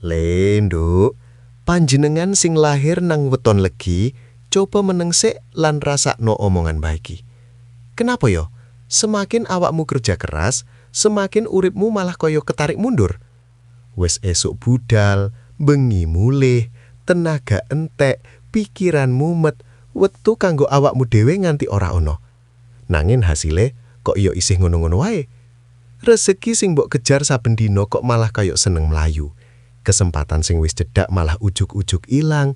Le, Nduk, panjenengan sing lahir nang weton Legi, coba meneng sik lan rasakno omongan Mbah iki. Kenapa yo? Semakin awakmu kerja keras, semakin uripmu malah koyo ketarik mundur. Wes esuk budal, bengi mulih, tenaga entek, pikiran mumet, wektu kanggo awakmu dhewe nganti ora ono. Nanging hasile kok yo isih ngono-ngono wae. Rezeki sing mbok kejar saben dina kok malah koyo seneng mlayu. Kesempatan sing wis cedhak malah ujug-ujug ilang.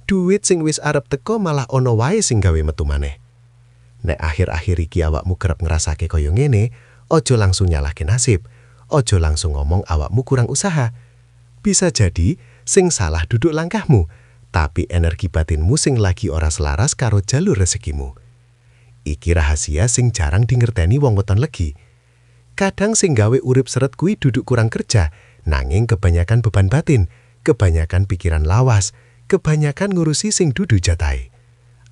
Duit sing wis arep teko malah ono wae sing gawe metu maneh. Nek akhir-akhir iki awakmu kerep ngrasake kaya ngene, ojo langsung nyalahke nasib. Ojo langsung ngomong awakmu kurang usaha. Bisa jadi sing salah duduk langkahmu, tapi energi batinmu sing lagi ora selaras karo jalur rezekimu. Iki rahasia sing jarang dingerteni wong weton Legi. Kadang sing gawe urip seret kuwi duduk kurang kerja, nanging kebanyakan beban batin, kebanyakan pikiran lawas, kebanyakan ngurusi sing dudu jatahe.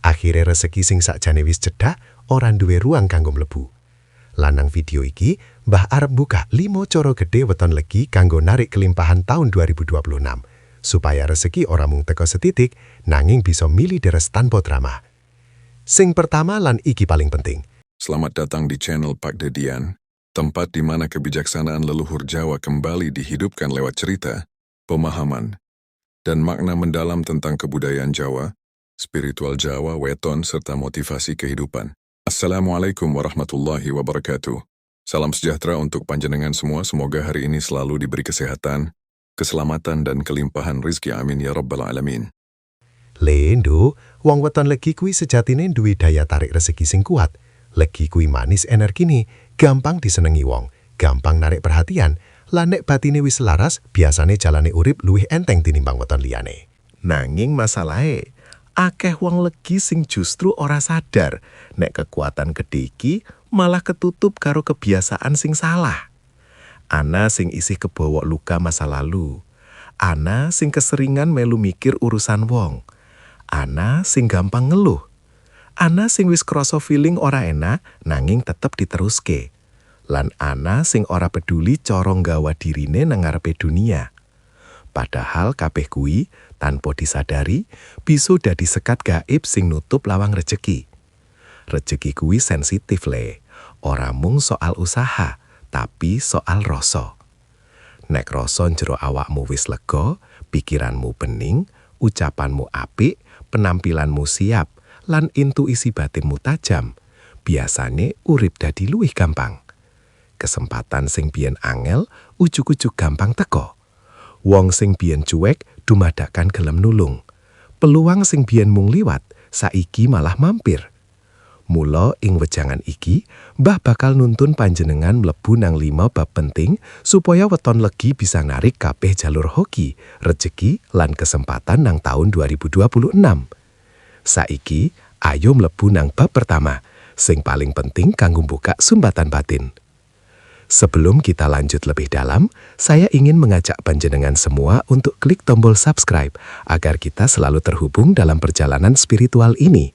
Akhire rezeki sing sakjane wis cedhak ora duwe ruang kanggo mlebu. Lan nang video iki, Mbah arep buka 5 cara gede weton Legi kanggo narik kelimpahan tahun 2026. Supaya rezeki ora mung teko setitik, nanging bisa mili deres tanpa drama. Sing pertama lan iki paling penting. Selamat datang di channel Pak Dedian, tempat di mana kebijaksanaan leluhur Jawa kembali dihidupkan lewat cerita, pemahaman, dan makna mendalam tentang kebudayaan Jawa, spiritual Jawa, weton, serta motivasi kehidupan. Assalamualaikum warahmatullahi wabarakatuh. Salam sejahtera untuk panjenengan semua, semoga hari ini selalu diberi kesehatan, keselamatan, dan kelimpahan rizki. Amin ya rabbal alamin. Le, Nduk, wong weton Legi kuwi sejatine duwe daya tarik rezeki sing kuat. Legi kuwi manis energine, gampang disenengi wong, gampang narik perhatian, lan nek batine wis selaras, biasane jalane urip luwih enteng tinimbang weton liyane. Nanging masalahe, akeh wong Legi sing justru ora sadar nek kekuatan gede iki malah ketutup karo kebiasaan sing salah. Ana sing isih kebawa luka masa lalu. Ana sing keseringan melu mikir urusan wong. Ana sing gampang ngeluh. Ana sing wis krasa feeling ora enak nanging tetep diteruske. Lan ana sing ora peduli cara nggawa dirine nang ngarepe dunia. Padahal kabeh kuwi tanpa disadari bisa dadi sekat gaib sing nutup lawang rejeki. Rejeki kuwi sensitif, Le. Ora mung soal usaha, tapi soal rasa. Nek rasa njero awakmu wis lega, pikiranmu bening, ucapanmu apik, penampilanmu siap, lan intuisi batinmu tajam, biasane urip dadi luwih gampang. Kesempatan sing biyen angel, ujug-ujug gampang teko. Wong sing biyen cuek, dumadakan gelem nulung. Peluang sing biyen mung liwat, saiki malah mampir. Mula ing wejangan iki, Mbah bakal nuntun panjenengan mlebu nang lima bab penting supaya weton Legi bisa narik kabeh jalur hoki, rejeki, lan kesempatan nang tahun 2026. Saiki, ayo mlebu nang bab pertama, sing paling penting kanggo buka sumbatan batin. Sebelum kita lanjut lebih dalam, saya ingin mengajak panjenengan semua untuk klik tombol subscribe agar kita selalu terhubung dalam perjalanan spiritual ini.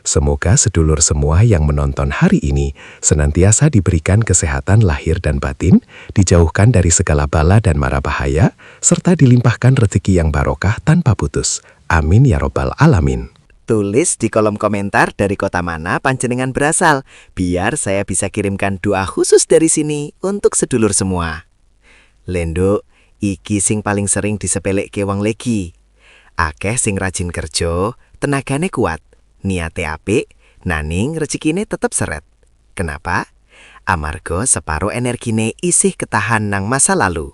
Semoga sedulur semua yang menonton hari ini senantiasa diberikan kesehatan lahir dan batin, dijauhkan dari segala bala dan mara bahaya, serta dilimpahkan rezeki yang barokah tanpa putus. Amin ya robbal alamin. Tulis di kolom komentar dari kota mana panjenengan berasal, biar saya bisa kirimkan doa khusus dari sini untuk sedulur semua. Le, Nduk, iki sing paling sering disepelekke wong Legi. Akeh sing rajin kerja, tenagane kuat, niate apik, naning rezekine tetep seret. Kenapa? Amarga separo energine isih ketahan nang masa lalu.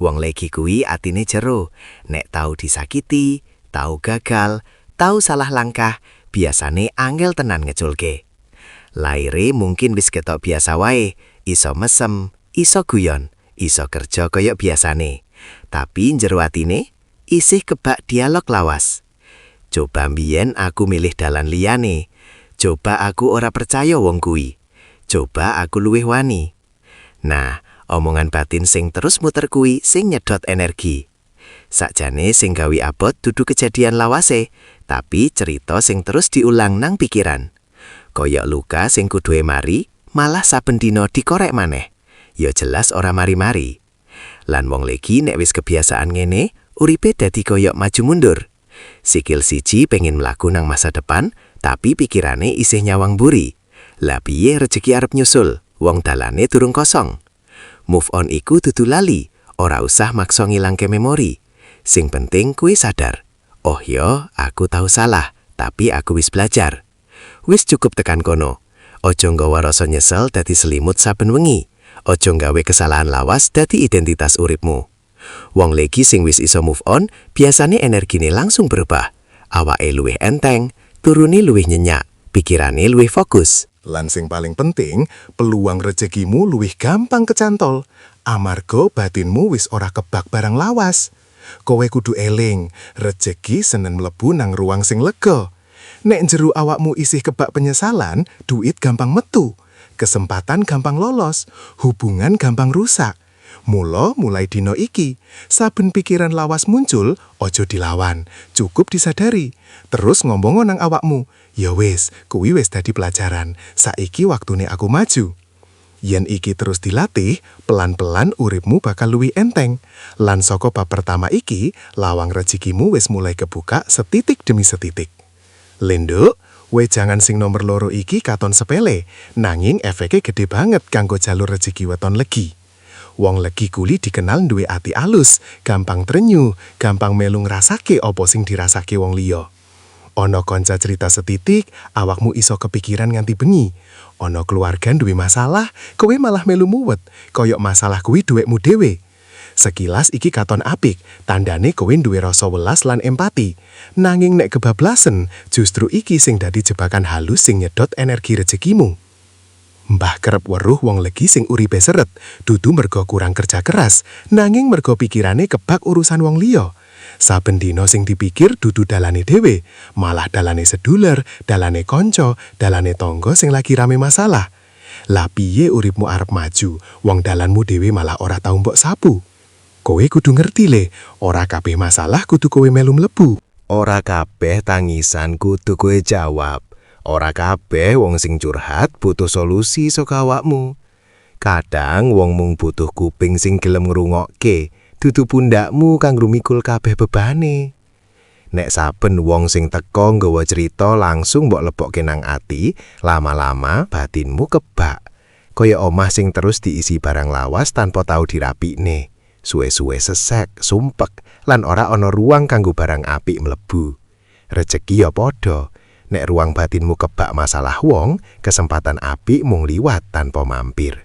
Wong Legi kuwi atine jero, nek tau disakiti, tau gagal, tau salah langkah, biasane angel tenan ngeculke. Laire mungkin wis ketok biasa wae, iso mesem, iso guyon, iso kerja koyok biasane. Tapi njero atine isih kebak dialog lawas. Coba mbiyen aku milih dalan liyane. Coba aku ora percaya wong kuwi. Coba aku luwih wani. Nah, omongan batin sing terus muter kuwi sing nyedot energi. Sakjane sing gawe abot dudu kejadian lawase, tapi cerita sing terus diulang nang pikiran. Koyok luka sing kudune mari, malah saben dina dikorek maneh. Ya jelas ora mari-mari. Lan wong legi nek wis kebiasaan ngene, uripe dadi koyok maju mundur. Sikil siji pengen mlaku nang masa depan, tapi pikirane isih nyawang buri. Lah, piye rejeki arep nyusul? Wong dalane durung kosong. Move on iku dudu lali, ora usah maksa ngilangke memori. Sing penting kuwi sadar. "Oh yo, aku tau salah, tapi aku wis belajar." Wis, cukup tekan kono. Ojo nggawa rasa nyesel dadi selimut saben wengi. Ojo nggawe kesalahan lawas dadi identitas uripmu. Wong legi sing wis iso move on, biasane energine langsung berubah. Awake luwih enteng, turune luwih nyenyak, pikirane luwih fokus. Lan sing paling penting, peluang rezekimu luwih gampang kecantol. Amarga batinmu wis ora kebak barang lawas. Kowe kudu eling, rejeki seneng mlebu nang ruang sing lega. Nek jero awakmu isih kebak penyesalan, duit gampang metu. Kesempatan gampang lolos, hubungan gampang rusak. Mula mulai dino iki, saben pikiran lawas muncul, ojo dilawan, cukup disadari. Terus ngomong nang awakmu, "Ya wis, kuwi wis dadi pelajaran. Saiki waktune aku maju." Yen iki terus dilatih, pelan-pelan uripmu bakal luwih enteng. Lan saka bab pertama iki, lawang rezekimu wis mulai kebuka setitik demi setitik. Le, Nduk, wejangan sing nomor 2 iki katon sepele, nanging efeknya gede banget kanggo jalur rezeki weton legi. Wong legi kuwi dikenal duwe ati alus, gampang trenyuh, gampang melu ngrasake apa sing dirasake wong liya. Ana kanca cerita setitik, awakmu iso kepikiran nganti bengi. Ana keluarga duwe masalah, kowe malah melu muwet, koyok masalah kuwi duwekmu dhewe. Sekilas iki katon apik, tandane kowe duwe rasa welas lan empati. Nanging nek kebablasen, justru iki sing dadi jebakan halus sing nyedot energi rezekimu. Mbah kerep weruh wong legi sing uripe seret, dudu mergo kurang kerja keras, nanging mergo pikirane kebak urusan wong liya. Saben dina sing dipikir dudu dalane dhewe, malah dalane sedulur, dalane kanca, dalane tangga sing lagi rame masalah. Lah, piye uripmu arep maju, wong dalanmu dhewe malah ora tau mbok sapu? Kowe kudu ngerti, Le, ora kabeh masalah kudu kowe melu mlebu. Ora kabeh tangisan kudu kowe jawab. Ora kabeh wong sing curhat butuh solusi saka awakmu. Kadang wong mung butuh kuping sing gelem ngrungokke, dudu pundakmu kanggo mikul kabeh bebane. Nek saben wong sing teka nggawa cerita langsung mbok lebokke nang ati, lama-lama batinmu kebak. Kaya omah sing terus diisi barang lawas tanpa tau dirapikne. Suwe-suwe sesek, sumpek, lan ora ana ruang kanggo barang apik mlebu. Rejeki ya padha. Nek ruang batinmu kebak masalah wong, kesempatan apik mung liwat tanpa mampir.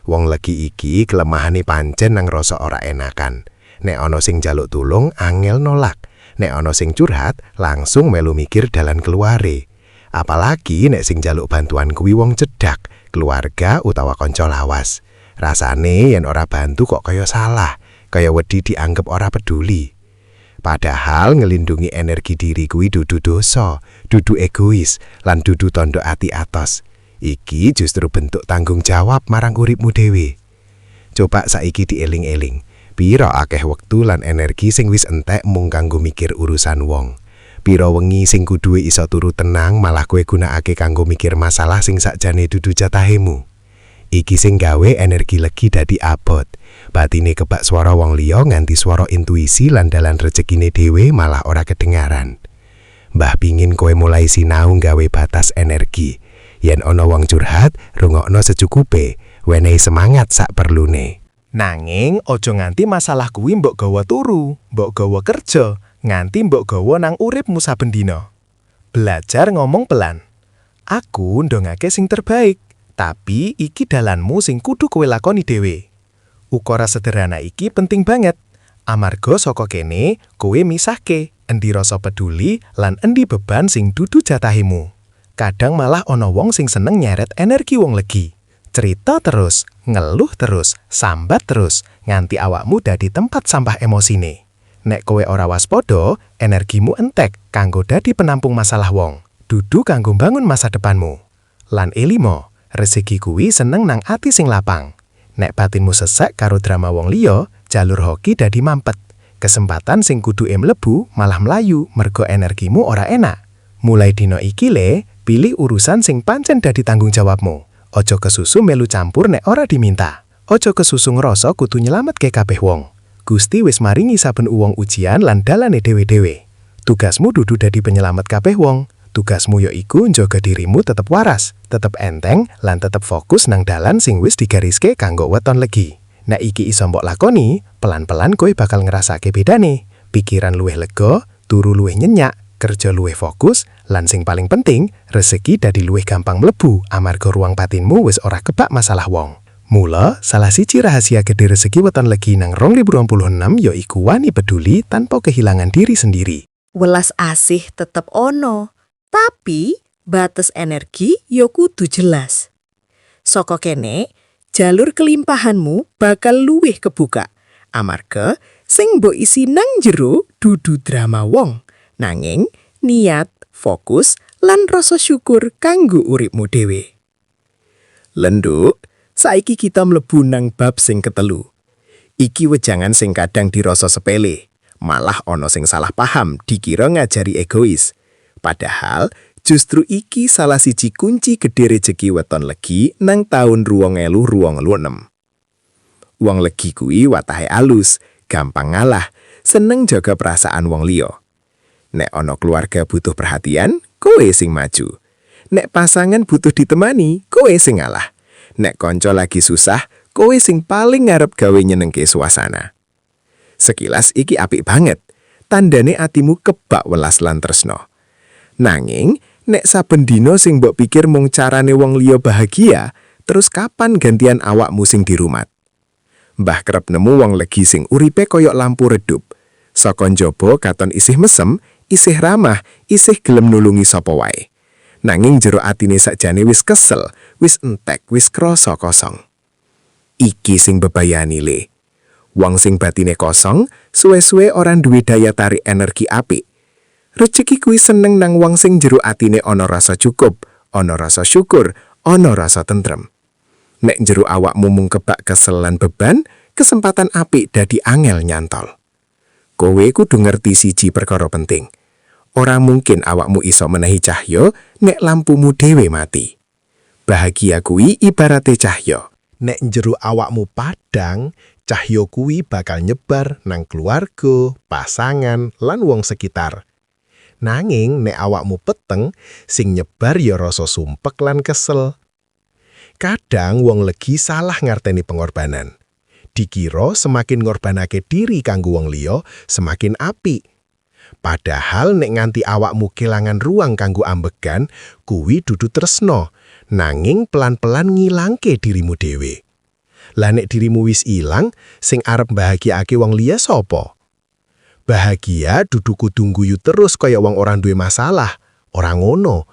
Wong legi iki kelemahane pancen nang rasa ora enakan. Nek ana sing njaluk tulung, angel nolak. Nek ana sing curhat, langsung melu mikir dalan keluare. Apalagi nek sing njaluk bantuan kuwi wong cedhak, keluarga utawa kanca lawas. Rasane yen ora bantu kok kaya salah, kaya wedi dianggep ora peduli. Padahal ngelindungi energi diri kuwi dudu dosa, dudu egois, lan dudu tondo ati atos. Iki justru bentuk tanggung jawab marang uripmu dhewe. Coba saiki dieling-eling. Piro akeh wektu lan energi sing wis entek mung kanggo mikir urusan wong? Piro wengi sing kudu iso turu tenang malah kowe gunakake kanggo mikir masalah sing sakjane dudu jatahemu? Iki sing gawe energi legi dadi abot. Batine kebak swara wong liya nganti swara intuisi lan dalan rezekine dhewe malah ora kedengaran. Mbah pingin kowe mulai sinau gawe batas energi. Yen ana wong curhat, rungokno secukupe, wenehi semangat sak perlune. Nanging aja nganti masalah kuwi mbok gawa turu, mbok gawa kerja, nganti mbok gawa nang uripmu saben dina. Belajar ngomong pelan. "Aku ndongake sing terbaik, tapi iki dalanmu sing kudu kowe lakoni dhewe." Ukara sederhana iki penting banget. Amarga saka kene kowe misahke endi rasa peduli lan endi beban sing dudu jatahimu. Kadang malah ana wong sing seneng nyeret energi wong legi. Cerita terus, ngeluh terus, sambat terus, nganti awakmu dadi tempat sampah emosine. Nek kowe ora waspada, energimu entek kanggo dadi penampung masalah wong, dudu kanggo bangun masa depanmu. Lan elimo, rezeki kuwi seneng nang ati sing lapang. Nek batinmu sesek karo drama wong liya, jalur hoki dadi mampet. Kesempatan sing kudu mlebu malah mlayu mergo energimu ora enak. Mulai dino iki, Le, pilih urusan sing pancen dadi tanggung jawabmu. Ojo kesusu melu campur nek ora diminta. Ojo kesusu ngrasa kudu nyelametke kabeh wong. Gusti wis maringi saben uwong ujian lan dalane dhewe-dhewe. Tugasmu dudu dadi penyelamat kabeh wong. Tugasmu ya iku njaga dirimu tetep waras, tetep enteng, lan tetep fokus nang dalan sing wis digariske kanggo weton legi. Nek iki iso mbok lakoni, pelan-pelan kowe bakal ngrasake bedane. Pikiran luwih lega, turu luwih nyenyak, kerja luwih fokus, lan sing paling penting, rezeki dadi luwih gampang mlebu amarga ruang batinmu wis ora kebak masalah wong. Mula, salah siji rahasia gede rezeki weton legi nang 2026 yaiku wani peduli tanpa kehilangan diri sendiri. Welas asih tetep ono, tapi batas energi yo kudu jelas. Saka kene, jalur kelimpahanmu bakal luwih kebuka. Amarga sing mbok isi nang jero dudu drama wong, nanging niat, fokus, lan rasa syukur kanggo uripmu dhewe. Lha Nduk, saiki kita mlebu nang bab sing ketelu. Iki wejangan sing kadang dirasa sepele, malah ana sing salah paham dikira ngajari egois. Padahal justru iki salah siji kunci gede rejeki weton legi nang taun 2026. Wong legi kuwi watahe alus, gampang ngalah, seneng jaga perasaan wong liya. Nek ana keluarga butuh perhatian, kowe sing maju. Nek pasangan butuh ditemani, kowe sing ngalah. Nek konco lagi susah, kowe sing paling ngarep gawe nyenengke suasana. Sekilas iki apik banget. Tandane atimu kebak welas lan tresno. Nanging, nek saben dina sing mbok pikir mung carane wong liya bahagia, terus kapan gantian awakmu sing dirumat? Mbah kerep nemu wong legi sing uripe koyok lampu redup. Saka njaba katon isih mesem, isih ramah, isih gelem nulungi sapa wae. Nanging jero atine sakjane wis kesel, wis entek, wis krasa kosong. Iki sing bebayani, Le. Wong sing batine kosong, suwe-suwe ora duwe daya tarik energi apik. Rejeki kuwi seneng nang wong sing jero atine ana rasa cukup, ana rasa syukur, ana rasa tentrem. Nek jero awakmu mung kebak kesel lan beban, kesempatan apik dadi angel nyantol. Kowe kudu ngerti siji perkara penting. Ora mungkin awakmu iso menehi cahya nek lampumu dhewe mati. Bahagia kuwi ibarate cahya. Nek jero awakmu padang, cahya kuwi bakal nyebar nang keluarga, pasangan, lan wong sekitar. Nanging nek awakmu peteng, sing nyebar ya rasa sumpek lan kesel. Kadang wong legi salah ngarteni pengorbanan. Dikira semakin ngorbanake diri kanggo wong liya, semakin apik. Padahal nek nganti awakmu kelangan ruang kanggo ambegan, kuwi dudu tresno, nanging pelan-pelan ngilangke dirimu dhewe. Lah, nek dirimu wis ilang, sing arep mbahagiake wong liya sapa? Bahagia dudu kudu ngguyu terus kaya wong ora duwe masalah, ora ngono.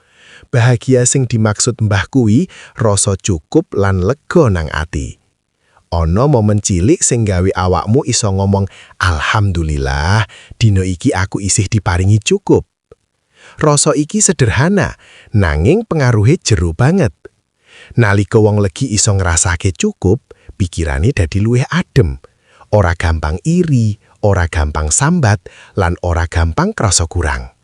Bahagia sing dimaksud mbah kuwi rasa cukup lan lega nang ati. Ana momen cilik sing gawe awakmu iso ngomong, "Alhamdulillah, dina iki aku isih diparingi cukup." Rasa iki sederhana, nanging pengaruhe jero banget. Nalika wong legi iso ngrasake cukup, pikirane dadi luwih adem. Ora gampang iri, ora gampang sambat, lan ora gampang krasa kurang.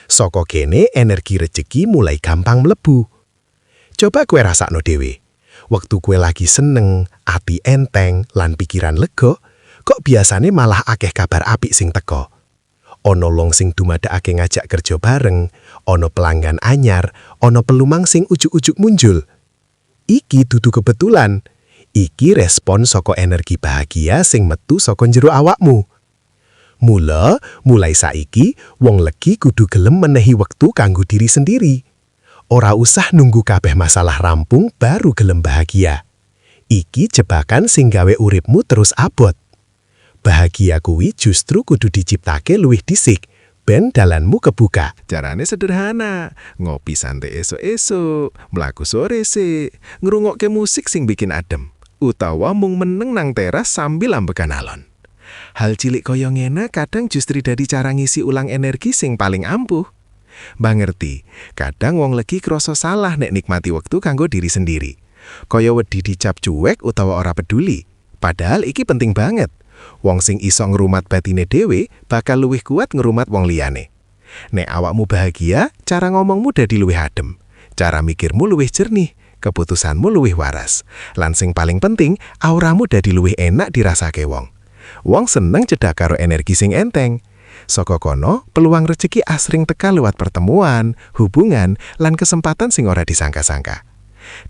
Saka kene energi rejeki mulai gampang mlebu. Coba kowe rasakno dhewe. Wektu kowe lagi seneng, ati enteng, lan pikiran lega, kok biasane malah akeh kabar apik sing teko. Ana wong sing dumadakake ngajak kerja bareng, ana pelanggan anyar, ana peluang sing ujug-ujug muncul. Iki dudu kebetulan. Iki respon saka energi bahagia sing metu saka jero awakmu. Mula, mulai saiki, wong legi kudu gelem menehi wektu kanggo diri sendiri. Ora usah nunggu kabeh masalah rampung baru gelem bahagia. Iki jebakan sing gawe uripmu terus abot. Bahagia kuwi justru kudu diciptake luwih dhisik, ben dalanmu kebuka. Carane sederhana, ngopi santai esuk-esuk, mlaku sore sik, ngrungokke musik sing bikin adem, utawa mung meneng nang teras sambil ambekan alon. Hal cilik kaya ngene kadang justru dadi cara ngisi ulang energi sing paling ampuh. Mbah ngerti, kadang wong legi krasa salah nek nikmati wektu kanggo diri sendiri. Kaya wedi dicap cuek utawa ora peduli. Padahal iki penting banget. Wong sing iso ngrumat batine dhewe bakal luwih kuat ngrumat wong liyane. Nek awakmu bahagia, cara ngomongmu dadi luwih adem. Cara mikirmu luwih jernih. Keputusanmu luwih waras. Lan sing paling penting, auramu dadi luwih enak dirasake wong. Wong seneng cedhak karo energi sing enteng. Saka kono, peluang rezeki asring teka lewat pertemuan, hubungan, lan kesempatan sing ora disangka-sangka.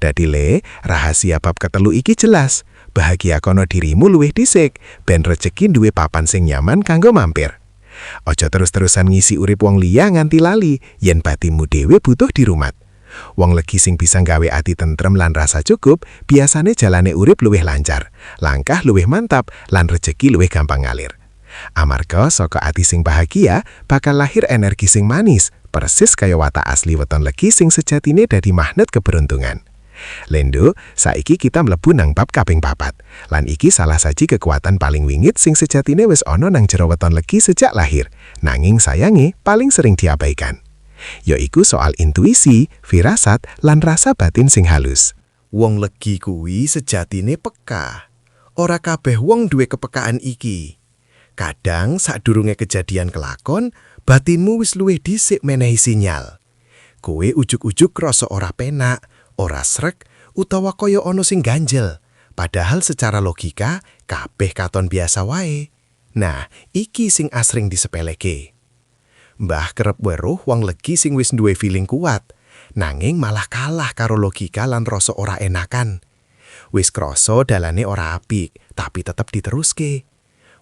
Dadi le, rahasia bab ketelu iki jelas. Bahagiakono dirimu luwih dhisik, ben rezeki duwe papan sing nyaman kanggo mampir. Ojo terus-terusan ngisi urip wong liya nganti lali, yen batinmu dhewe butuh dirumat. Wong legi sing bisa gawe ati tentrem lan rasa cukup, biasane jalane urip luwih lancar, langkah luwih mantap, lan rejeki luwih gampang ngalir. Amarga saka ati sing bahagia, bakal lahir energi sing manis, persis kaya watak asli weton legi sing sejatine dadi magnet keberuntungan. Lha nduk, saiki kita mlebu nang bab kaping papat. Lan iki salah siji kekuatan paling wingit sing sejatine wis ana nang jero weton legi sejak lahir. Nanging sayange paling sering diabaikan. Yaiku soal intuisi, firasat, lan rasa batin sing halus. Wong legi kuwi sejatine peka. Ora kabeh wong duwe kepekaan iki. Kadang sadurunge kejadian kelakon, batinmu wis luwih dhisik menehi sinyal. Kowe ujug-ujug krasa ora penak, ora srek, utawa kaya ana sing ganjel. Padahal secara logika kabeh katon biasa wae. Nah, iki sing asring disepeleke. Mbah kerep weruh wong legi sing wis duwe feeling kuat, nanging malah kalah karo logika lan rasa ora enakan. Wis krasa dalane ora apik, tapi tetep diteruske.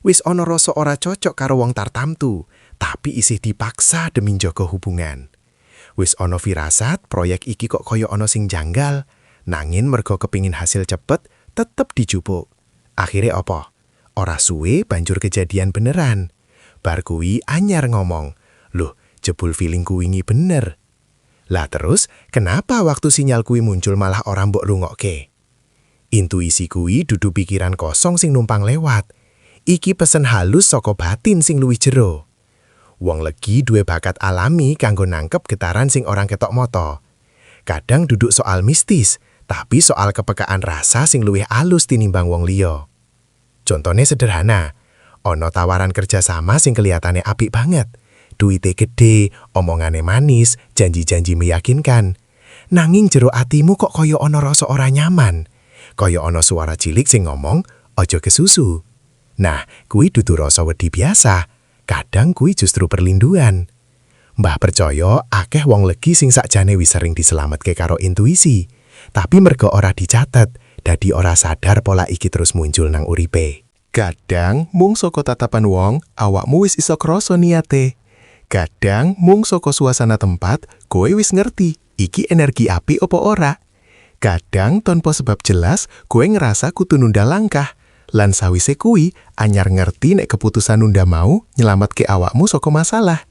Wis ana rasa ora cocok karo wong tartamtu, tapi isih dipaksa demi njaga hubungan. Wis ana firasat proyek iki kok kaya ana sing janggal, nanging mergo kepingin hasil cepet, tetep dijupuk. Akhirnya apa? Ora suwe banjur kejadian beneran. Bar kuwi anyar ngomong, "Loh, jebul feelingku wingi bener." Lah terus, kenapa waktu sinyal kuwi muncul malah ora mbok rungokke? Intuisi kuwi dudu pikiran kosong sing numpang lewat. Iki pesen halus saka batin sing luwih jero. Wong legi duwe bakat alami kanggo nangkep getaran sing ora ketok moto. Kadang duduk soal mistis, tapi soal kepekaan rasa sing luwih alus tinimbang wong liya. Contohnya sederhana, ono tawaran kerja sama sing kelihatane apik banget. Duite gede, omongane manis, janji-janji meyakinkan. Nanging jero atimu kok kaya ono rasa ora nyaman. Kaya ono suara cilik sing ngomong, "Ojo kesusu." Nah, kuwi dudu rasa wedi biasa. Kadang kuwi justru perlindungan. Mbah percaya akeh wong legi sing sakjane wis sering diselametke karo intuisi. Tapi mergo ora dicatet, dadi ora sadar pola iki terus muncul nang uripe. Kadang mung saka tatapan wong, awakmu wis iso krasa niate. Kadang mung saka suasana tempat, kowe wis ngerti iki energi apik opo ora. Kadang tanpa sebab jelas, kowe ngerasa kudu nunda langkah. Lan sawise kuwi, anyar ngerti nek keputusan nunda mau nyelametke awakmu saka masalah.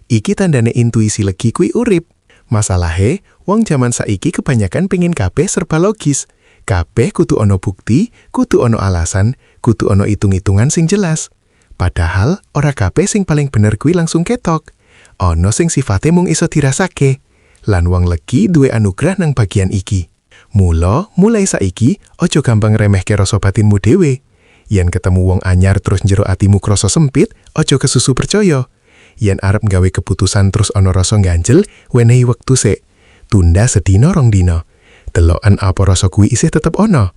Iki tandane intuisi legi kuwi urip. Masalahe, wong jaman saiki kebanyakan pengin kabeh serba logis. Kabeh kudu ono bukti, kudu ono alasan, kudu ono hitung-hitungan sing jelas. Padahal ora kabeh sing paling bener kuwi langsung ketok. Ono sing sifate mung iso dirasake. Lan wong legi duwe anugerah nang bagian iki. Mula, mulai saiki ojo gampang remehke rasa batinmu dhewe. Yen ketemu wong anyar terus njero atimu krasa sempit, ojo kesusu percaya. Yen arep nggawe keputusan terus ana rasa ganjel, wenehi wektu sik. Tunda sedina rong dina. Deloken apa rasa kuwi isih tetep ana.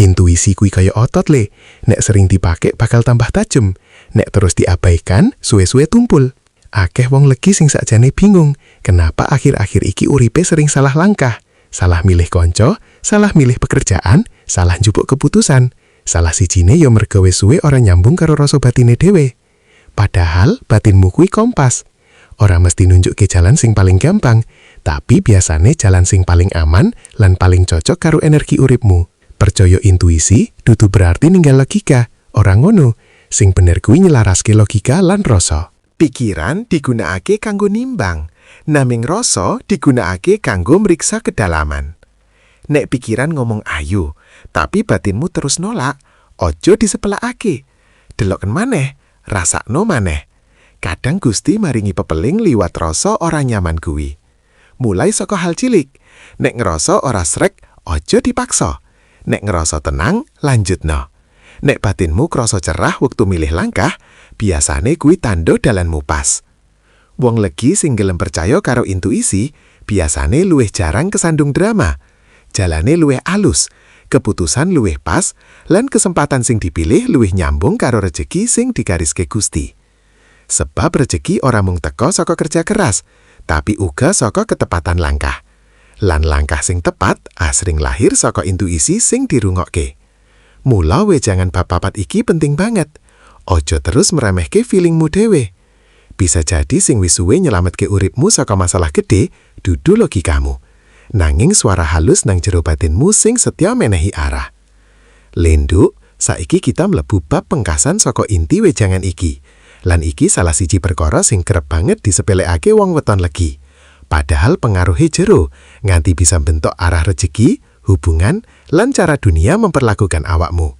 Intuisi kuwi kaya otot, le. Nek sering dipake bakal tambah tajem. Nek terus diabaikan, suwe-suwe tumpul. Akeh wong legi sing sakjane bingung, kenapa akhir-akhir iki uripe sering salah langkah. Salah milih konco, salah milih pekerjaan, salah njupuk keputusan. Salah sijine ya mergo wis suwe ora nyambung karo rasa batine dhewe. Padahal batinmu kuwi kompas. Ora mesti nunjukke jalan sing paling gampang, tapi biasane jalan sing paling aman lan paling cocok karo energi uripmu. Percaya intuisi dudu berarti ninggal logika, ora ngono. Sing bener kuwi nyelaraske logika lan rasa. Pikiran digunakake kanggo nimbang, naming rasa digunakake kanggo mriksa kedalaman. Nek pikiran ngomong ayo, tapi batinmu terus nolak, ojo disepelekake. Deloken maneh, rasakno maneh. Kadang Gusti maringi pepeling liwat rasa ora nyaman kuwi. Mulai saka hal cilik. Nek ngerasa ora srek, ojo dipaksa. Nek ngerasa tenang, lanjutno. Nek batinmu krasa cerah wektu milih langkah, biasane kuwi tandha dalanmu pas. Wong legi sing gelem percaya karo intuisi, biasane luwih jarang kesandung drama. Jalane luwih alus, keputusan luwih pas, lan kesempatan sing dipilih luwih nyambung karo rejeki sing digariske Gusti. Sebab rejeki ora mung teka saka kerja keras, tapi uga saka ketepatan langkah. Lan langkah sing tepat asring lahir saka intuisi sing dirungokke. Mula wejangan bab papat iki penting banget. Ojo terus meremehke feelingmu dhewe. Bisa jadi sing wis suwe nyelametke uripmu saka masalah gede, dudu logikamu. Nanging suara halus nang jero batinmu sing setya menehi arah. Lho, Nduk, saiki kita mlebu bab pengkasan saka inti wejangan iki. Lan iki salah siji perkara sing kerep banget disepelekake wong weton legi. Padahal pengaruhnya jero, nganti bisa bentuk arah rejeki, hubungan, lan cara dunia memperlakukan awakmu.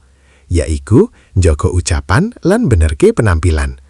Yaiku, njogo ucapan lan benerke penampilan.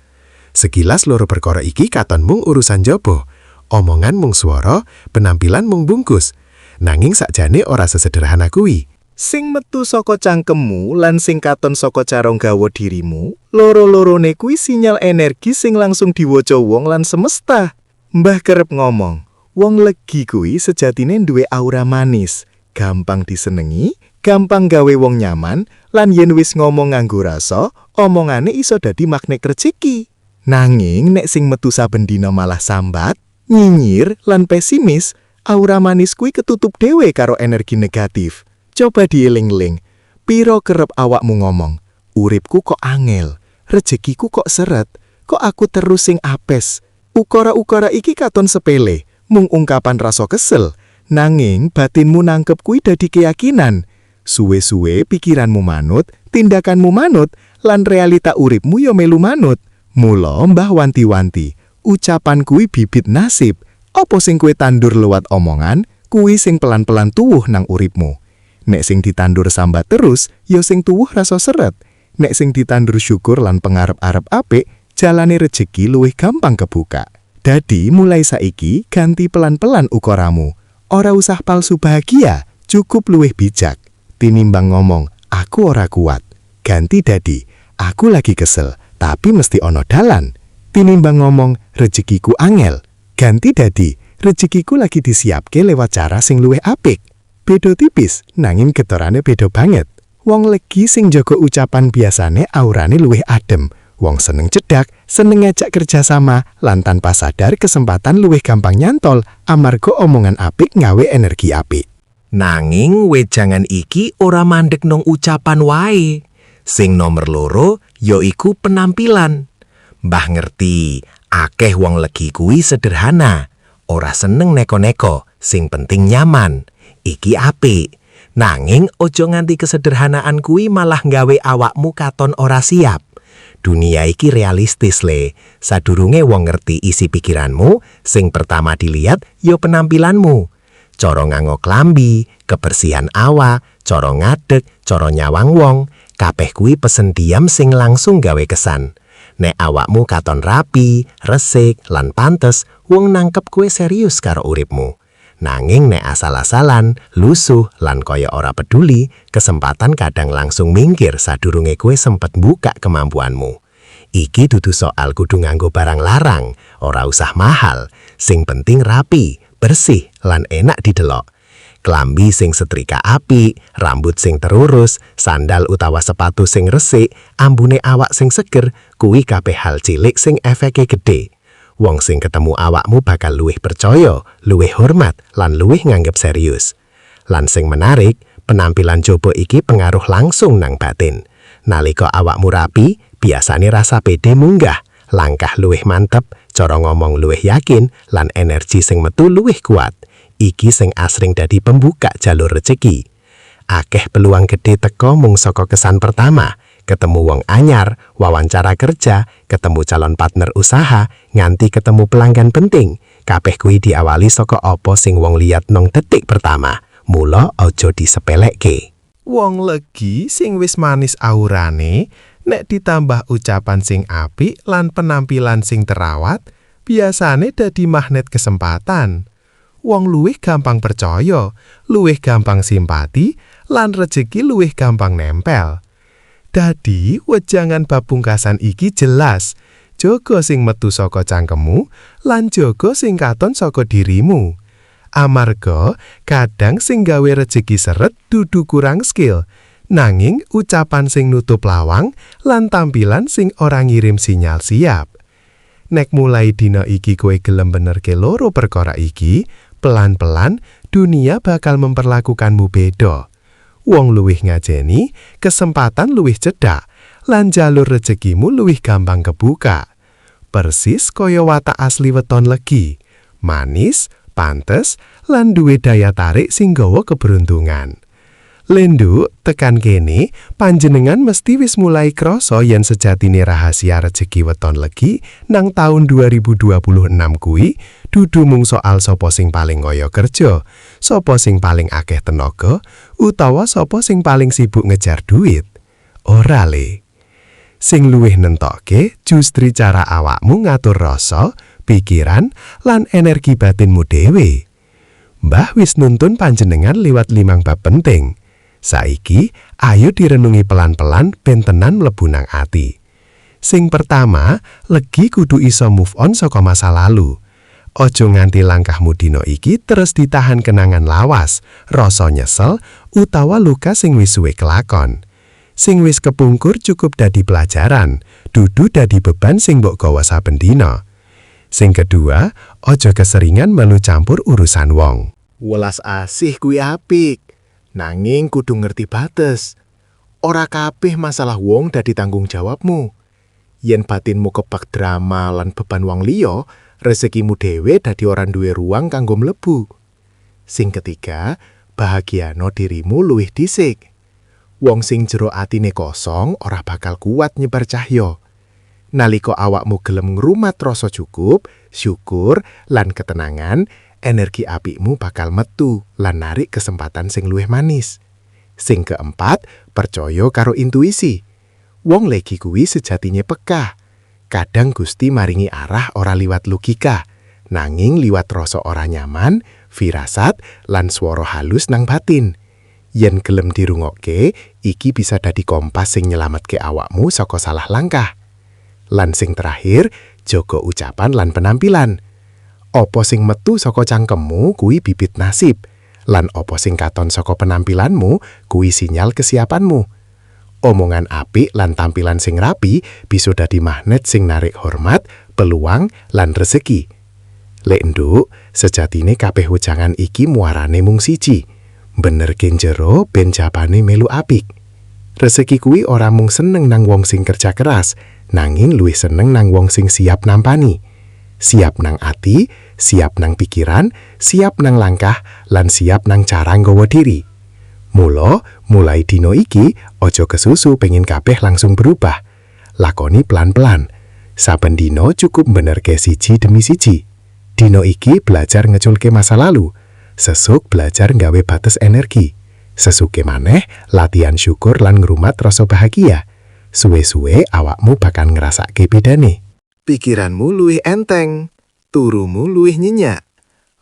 Sekilas loro perkara iki katon mung urusan jobo. Omongan mung swara, penampilan mung bungkus. Nanging sakjane ora sesederhana kuwi. Sing metu saka cangkemmu lan sing katon saka cara nggawa dirimu, loro-lorone kuwi sinyal energi sing langsung diwaca wong lan semesta. Mbah kerep ngomong, wong legi kuwi sejatine duwe aura manis, gampang disenengi, gampang gawe wong nyaman, lan yen wis ngomong nganggo rasa, omongane iso dadi magnet rejeki. Nanging nek sing metu saben dina malah sambat, nyinyir, lan pesimis, aura manis kuwi ketutup dhewe karo energi negatif. Coba dieling-eling, piro kerep awakmu ngomong, "Uripku kok angel, rejekiku kok seret, kok aku terus sing apes?" Ukara-ukara iki katon sepele, mung ungkapan rasa kesel, nanging batinmu nangkep kuwi dadi keyakinan. Suwe-suwe pikiranmu manut, tindakanmu manut, lan realita uripmu yo melu manut. Mula mbah wanti-wanti, ucapan kuwi bibit nasib. Apa sing kowe tandur lewat omongan, kuwi sing pelan-pelan tuwuh nang uripmu. Nek sing ditandur sambat terus, ya sing tuwuh rasa seret. Nek sing ditandur syukur lan pengarep-arep apik, jalane rejeki luwih gampang kebuka. Dadi mulai saiki ganti pelan-pelan ukaramu. Ora usah palsu bahagia, cukup luwih bijak. Tinimbang ngomong, "Aku ora kuat." Ganti dadi, "Aku lagi kesel, tapi mesti ono dalan." Tinimbang ngomong, "Rejekiku angel." Ganti dadi, "Rejekiku lagi disiapke lewat cara sing luwih apik." Beda tipis, nanging getarane beda banget. Wong legi sing jaga ucapan biasane aurane luwih adem. Wong seneng cedak, seneng ngajak kerjasama, lan tanpa sadar kesempatan luwih gampang nyantol, amarga omongan apik ngawe energi apik. Nanging wejangan iki ora mandek nang ucapan wae. Sing nomor loro yaiku penampilan. Mbah ngerti, akeh wong legi kuwi sederhana. Ora seneng neko-neko, sing penting nyaman. Iki apik. Nanging ojo nganti kesederhanaan kuwi malah nggawe awakmu katon ora siap. Dunia iki realistis, Le. Sadurunge wong ngerti isi pikiranmu, sing pertama dilihat yo penampilanmu. Cara nganggo klambi, kebersihan awak, cara ngadeg, cara nyawang wong, kabeh kuwi pesen diam sing langsung gawe kesan. Nek awakmu katon rapi, resik, lan pantes, wong nangkep kowe serius karo uripmu. Nanging nek asal-asalan, lusuh, lan kaya ora peduli, kesempatan kadang langsung minggir sadurunge kowe sempet buka kemampuanmu. Iki dudu soal kudu nganggo barang larang, ora usah mahal. Sing penting rapi, bersih, lan enak didelok. Klambi sing setrika apik, rambut sing terurus, sandal utawa sepatu sing resik, ambune awak sing seger, kuwi kabeh hal cilik sing efeke gede. Wong sing ketemu awakmu bakal luwih percaya, luwih hormat, lan luwih nganggep serius. Lan sing menarik, penampilan jobo iki pengaruh langsung nang batin. Nalika awakmu rapi, biasane rasa pede munggah, langkah luwih mantep, cara ngomong luwih yakin, lan energi sing metu luwih kuat. Iki sing asring dadi pembuka jalur rejeki. Akeh peluang gede teko mung saka kesan pertama, ketemu wong anyar, wawancara kerja, ketemu calon partner usaha, nganti ketemu pelanggan penting. Kabeh kuwi diawali saka apa sing wong liat nong detik pertama. Mula aja disepelekke. Wong legi sing wis manis aurane, nek ditambah ucapan sing apik lan penampilan sing terawat, biasane dadi magnet kesempatan. Wong luwih gampang percaya, luwih gampang simpati, lan rejeki luwih gampang nempel. Dadi, wejangan bab pungkasan iki jelas. Jaga sing metu saka cangkemmu lan jaga sing katon saka dirimu. Amarga kadang sing gawe rejeki seret dudu kurang skill, nanging ucapan sing nutup lawang lan tampilan sing ora ngirim sinyal siap. Nek mulai dina iki kowe gelem benerke loro perkara iki, pelan-pelan dunia bakal memperlakukanmu beda. Wong luwih ngajeni, kesempatan luwih cedhak, lan jalur rezekimu luwih gampang kebuka. Persis kaya watak asli weton legi, manis, pantes, lan duwe daya tarik sing gawa keberuntungan. Lho Nduk, tekan kene, panjenengan mesti wis mulai krasa yen sejatine rahasia rejeki weton legi nang taun 2026 kuwi dudu mung soal sapa sing paling ngaya kerja, sapa sing paling akeh tenaga, utawa sapa sing paling sibuk ngejar duit. Ora, Le. Sing luwih nentokke justru cara awakmu ngatur rasa, pikiran, lan energi batinmu dhewe. Mbah wis nuntun panjenengan liwat limang bab penting. Saiki, ayo direnungi pelan-pelan ben tenan mlebu nang ati. Sing pertama, legi kudu iso move on saka masa lalu. Ojo nganti langkahmu dino iki terus ditahan kenangan lawas, rasa nyesel, utawa luka sing wis suwe kelakon. Sing wis kepungkur cukup dadi pelajaran, dudu dadi beban sing mbok gawa saben dina. Sing kedua, ojo keseringan melu campur urusan wong. Welas asih kuwi apik, nanging kudu ngerti bates. Ora kabeh masalah wong dadi tanggung jawabmu. Yen batinmu kebak drama lan beban wong liya, rezekimu dhewe dadi ora duwe ruang kanggo mlebu. Sing ketiga, bahagiano dirimu luwih dhisik. Wong sing jero atine kosong ora bakal kuat nyebar cahya. Nalika awakmu gelem ngrumat rasa cukup, syukur, lan ketenangan, energi apikmu bakal metu lan narik kesempatan sing luwih manis. Sing keempat, percaya karo intuisi. Wong legi kuwi sejatine peka. Kadang Gusti maringi arah ora liwat logika, nanging liwat rasa ora nyaman, firasat, lan swara halus nang batin. Yen gelem dirungokke, iki bisa dadi kompas sing nyelametke awakmu saka salah langkah. Lan sing terakhir, jaga ucapan lan penampilan. Apa sing metu saka cangkemmu kuwi bibit nasib, lan apa sing katon saka penampilanmu kuwi sinyal kesiapanmu. Omongan apik lan tampilan sing rapi bisa dadi magnet sing narik hormat, peluang, lan rezeki. Lho Nduk, sejatine kabeh wejangan iki muarane mung siji. Benerke jero ben jabane melu apik. Rezeki kuwi ora mung seneng nang wong sing kerja keras, nanging luwih seneng nang wong sing siap nampani. Siap nang ati, siap nang pikiran, siap nang langkah, lan siap nang cara nggawa diri. Mula, mulai dino iki, ojo kesusu pengen kabeh langsung berubah. Lakoni pelan-pelan. Saben dino cukup benerke siji demi siji. Dino iki belajar ngeculke masa lalu. Sesuk belajar nggawe batas energi. Sesuke maneh latihan syukur lan ngrumat rasa bahagia. Suwe-suwe awakmu bakal ngrasake bedane. Pikiranmu luwih enteng, turumu luwih nyenyak,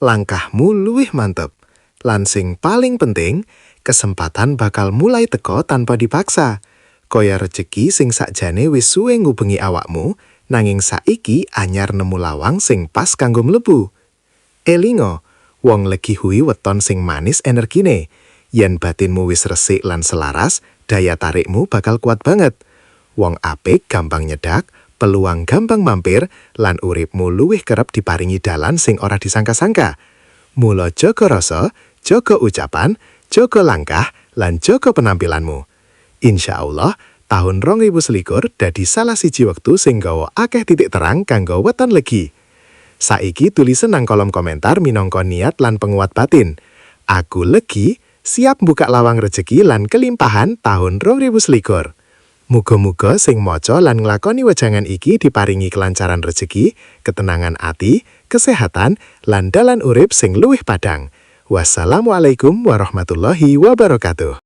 langkahmu luwih mantep. Lan sing paling penting, kesempatan bakal mulai teko tanpa dipaksa. Kaya rejeki sing sakjane wis suwe ngubengi awakmu, nanging saiki anyar nemu lawang sing pas kanggo mlebu. Elingo, wong legi kuwi weton sing manis energine. Yen batinmu wis resik lan selaras, daya tarikmu bakal kuat banget. Wong apik gampang nyedak, peluang gampang mampir, lan uripmu luwih kerep diparingi dalan sing ora disangka-sangka. Mula jaga rasa, jaga ucapan, jaga langkah, lan jaga penampilanmu. Insya Allah, tahun 2021 dadi salah siji wektu sing gawa akeh titik terang kanggo weton legi. Saiki tulisen nang kolom komentar minangka niat lan penguat batin. Aku legi, siap buka lawang rejeki lan kelimpahan tahun 2021. Muga-muga sing maca lan nglakoni wejangan iki diparingi kelancaran rejeki, ketenangan ati, kesehatan, lan dalan urip sing luwih padang. Wassalamualaikum warahmatullahi wabarakatuh.